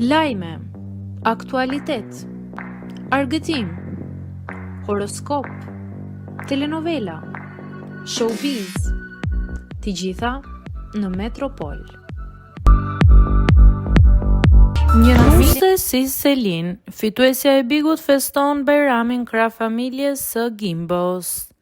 Lajme, aktualitet, argëtim, horoskop, telenovela, showbiz, të gjitha në Metropol. Një nuse si Selin, fituesja e Bigut feston Bajramin krah familjes së Gimbos.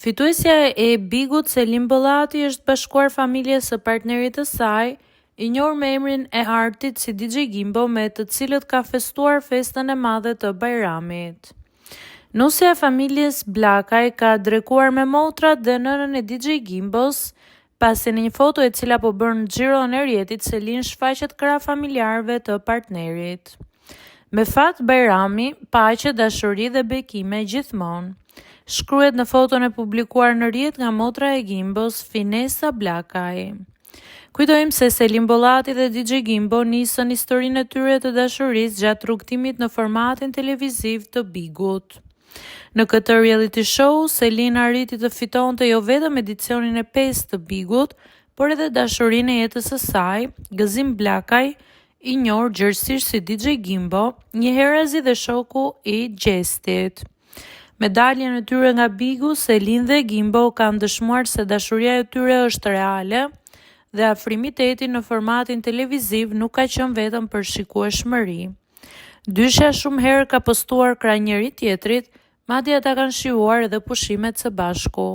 Fituesja e Bigut Selin Bollati i është bashkuar familjes së partnerit të saj, i njohur me emrin e artit si DJ Gimbo me të cilët ka festuar festën e madhe të Bajramit. Nusja e familjes Blakaj ka drekuar me motrat dhe nënën e DJ Gimbos, pasi në një foto e cila po bën xhiron e rrjetit Selin shfaqet krah familjarëve të partnerit. Me fat Bajrami, paqe, dashuri dhe bekime gjithmonë. Shkruhet në foton e publikuar në rrjet nga motra e Gimbos, Finesa Blakaj. Kujtojmë se Selin Bollati dhe DJ Gimbo nisën historinë e tyre të dashurisë gjatë rrugëtimit në formatin televiziv të Bigut. Në këtë reality show, Selin arriti të fitonte jo vetëm edicionin e pestë të Bigut, por edhe dashurinë e jetës së saj, Gëzim Blakaj, i njohur gjerësisht si DJ Gimbo, njëherazi dhe shoku i Gjestit. Me daljen e tyre nga Bigu, Selin dhe Gimbo kanë dëshmuar se dashuria e tyre është reale dhe afrimiteti në formatin televiziv nuk ka qenë vetëm për shikueshmëri. Dyshja shumë herë ka postuar krah njëri-tjetrit, madje ata kanë shijuar edhe pushimet së bashku.